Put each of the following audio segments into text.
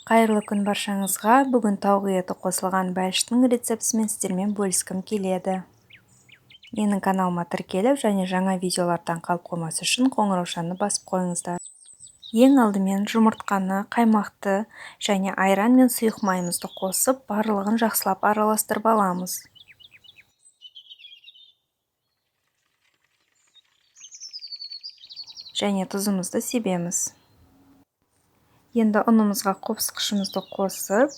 Қайырлы күн баршаңызға. Бүгін тауық еті қосылған бәліштің рецептісімен сіздермен бөліскім келеді. Менің каналыма тіркеліп және жаңа видеолардан қалып қоймас үшін қоңыраушаны басып қойыңыздар. Ең алдымен жұмыртқаны, қаймақты және айран мен сұйық майымызды қосып, барлығын жақсылап араластырып аламыз. Және тұзымызды себеміз. Енді ұнымызға қопсықшымызды қосып,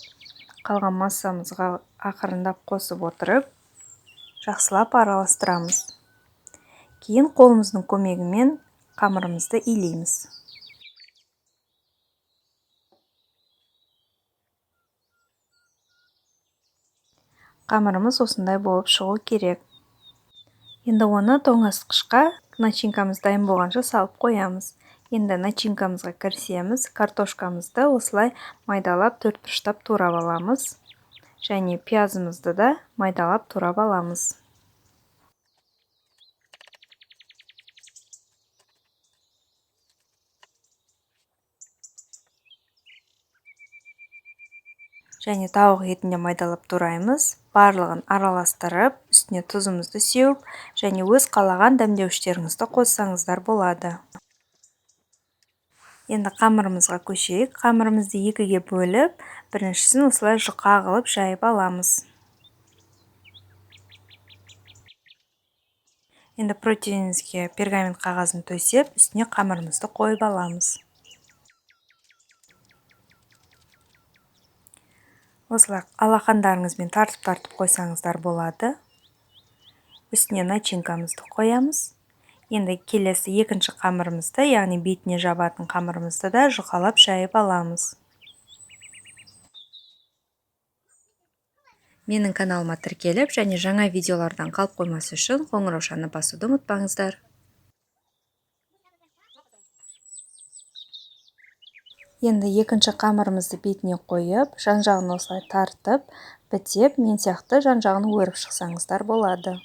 қалған массамызға ақырындап қосып отырып, жақсылап араластырамыз. Кейін қолымыздың көмегімен қамырымызды илейміз. Қамырымыз осындай болып шығу керек. Енді оны тоңазытқышқа начинкамыз дайын болғанша салып қоямыз. Енді начинкамызға кірісеміз. Картошкамызды осылай майдалап төрт бұрыштап турап аламыз. Және пиязымызды да майдалап турап аламыз. Және тауық етін де майдалап тураймыз. Барлығын араластырып, үстіне тұзымызды сеуіп, және өз қалаған дәмдеуіштеріңізді қоссаңыздар болады. Енді қамырымызға көшейік. Қамырымызды екіге бөліп, біріншісін осылай жұқа қылып жайып аламыз. Енді противенімізге пергамент қағазын төсеп, үстіне қамырымызды қойып аламыз. Осылай алақандарыңызбен тартып-тартып қойсаңыздар болады. Үстіне начинкамызды қоямыз. Енді келесі екінші қамырымызды, яғни бетіне жабатын қамырымызды да жұқалап жайып аламыз. Менің каналыма тіркеліп және жаңа видеолардан қалып қоймас үшін қоңыраушаны басуды ұмытпаңыздар. Енді екінші қамырымызды бетіне қойып, жан-жағын осылай тартып, бітеп, мен сияқты жан-жағын өріп шықсаңыздар болады.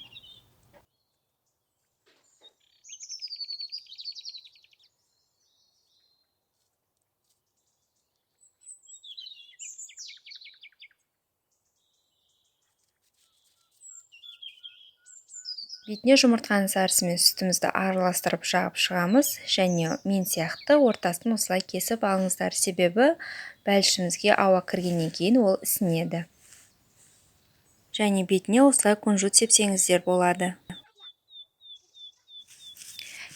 Бетіне жұмыртқаның сарысы мен сүтімізді араластырып жағып шығамыз және мен сияқты ортасын осылай кесіп алыңыздар, себебі бәлішімізге ауа кіргеннен кейін ол ісінеді. Және бетіне осылай кунжут сепсеңіздер болады.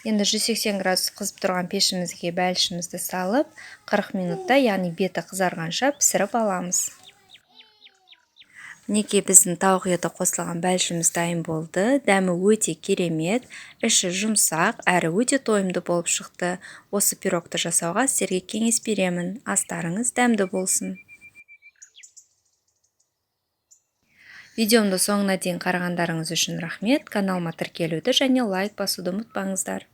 Енді 180 градус қызып тұрған пешімізге бәлішімізді салып, 40 минутта, яғни беті қызарғанша пісіріп аламыз. Мінекей біздің тауық еті қосылған бәлішіміз дайын болды. Дәмі өте керемет, іші жұмсақ, әрі өте тойымды болып шықты. Осы пирогты жасауға сіздерге кеңес беремін. Астарыңыз дәмді болсын. Видеомды соңына дейін қарағандарыңыз үшін рахмет. Каналыма тіркелуді және лайк басуды ұмытпаңыздар.